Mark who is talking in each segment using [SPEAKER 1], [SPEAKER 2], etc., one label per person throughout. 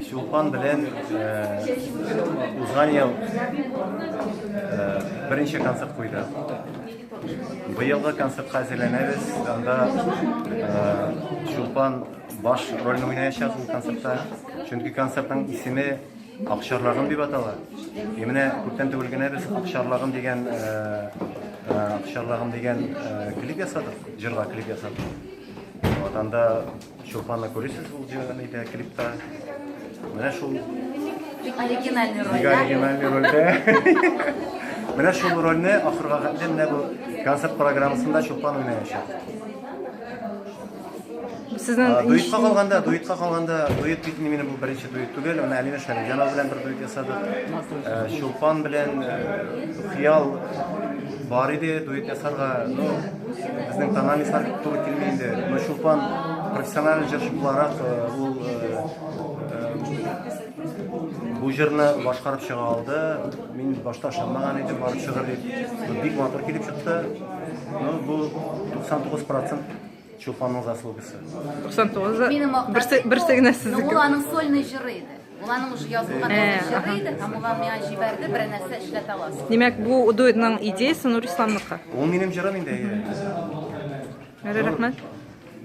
[SPEAKER 1] Чулпан белән узган ел беренче концерт куйдык. Быелгы концертка әзерләнәбез. Анда Чулпан баш рольне уйнаячак ул концертта. Чөнки концертның исеме Акчарлагым дип атала. И менә күптән түгел генә без Акчарлагым дигән Акчарлагым дигән клип ясадык, җырга клип ясадык. Вот анда Чулпанны күрәсез ул җырда, клипта. Менә шул
[SPEAKER 2] Бик оригинальный роль.
[SPEAKER 1] Бик оригинальный рольдә. Менә шул рольне ахырга хәтле менә бу концерт программасында Чулпан уйнаячак.
[SPEAKER 3] Сезнең
[SPEAKER 1] дуэтка калганда, дуэтка калганда, дуэт бит инде минем бу беренче дуэт түгел. Менә Алина Шәрифҗанова белән бер дуэт ясадык. Чулпан белән хыял бар иде дуэт ясарга. Ну, безнең тональностьлар бик туры килми инде. Но Чулпан профессиональ җырчы буларак ул бу җырны башкарып чыга алды. Мин башта ышанмаган идем, барып чыгыр дип. Бик матур килеп чыкты. Ну, бу 99% Чулпанның заслугасы.
[SPEAKER 3] 99
[SPEAKER 2] Минем мактап
[SPEAKER 3] берсе берсе генә сезнеке.
[SPEAKER 2] Ул аның сольный җыры иде. Ул аның уже язылган
[SPEAKER 3] Э,
[SPEAKER 2] җыры иде, һәм ул аны миңа җибәрде, берәр нәрсә эшләтә аласың.
[SPEAKER 3] Димәк, бу дуэтның идеясе Нурисламныкы.
[SPEAKER 1] Ул минем җырым инде, әйе.
[SPEAKER 3] Ярый, рәхмәт.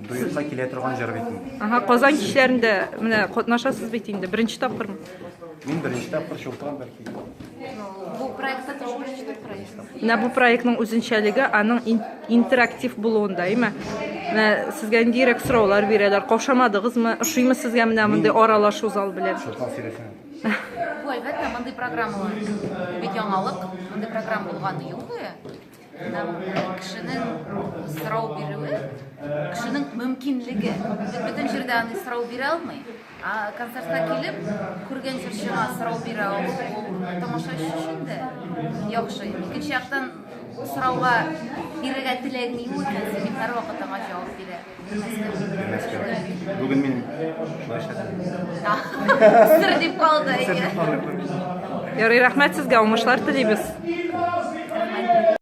[SPEAKER 1] Дуэтка килә торган җыр бит инде.
[SPEAKER 3] Ага, Казан кичләрендә менә катнашасыз бит инде, беренче тапкырмы?
[SPEAKER 1] Мин беренче тапкыр Чулпан бәлки.
[SPEAKER 2] Бу проектта тоже беренче тапкыр.
[SPEAKER 3] Менә бу проектның үзенчәлеге аның интерактив булуында, әйме? Менә сезгә ниндирәк сораулар бирәләр, каушамадыгызмы? Ошыймы сезгә менә мондый аралашу зал белән?
[SPEAKER 1] Чулпан сөйләсен.
[SPEAKER 2] Бу әлбәттә мондый программалар бик яңалык, мондый программа булганы юк. Һәм кешенең сорау бирүе, кешенең мөмкинлеге. Бит бөтен җирдә андый сорау бирә алмый. Ә концертка килеп, күргән җырчыга сорау бирә алу, ул тамашачы өчен дә яхшы. Икенче яктан, ул сорауга бирергә теләгең юк икән, син бит һәрвакыт аңа җавап бирә
[SPEAKER 1] Бирмәскә. Бүген мин шулай эшләдем.
[SPEAKER 2] Сер дип калды.
[SPEAKER 1] Сер дип калды.
[SPEAKER 3] Ярый, рәхмәт сезгә, уңышлар телибез.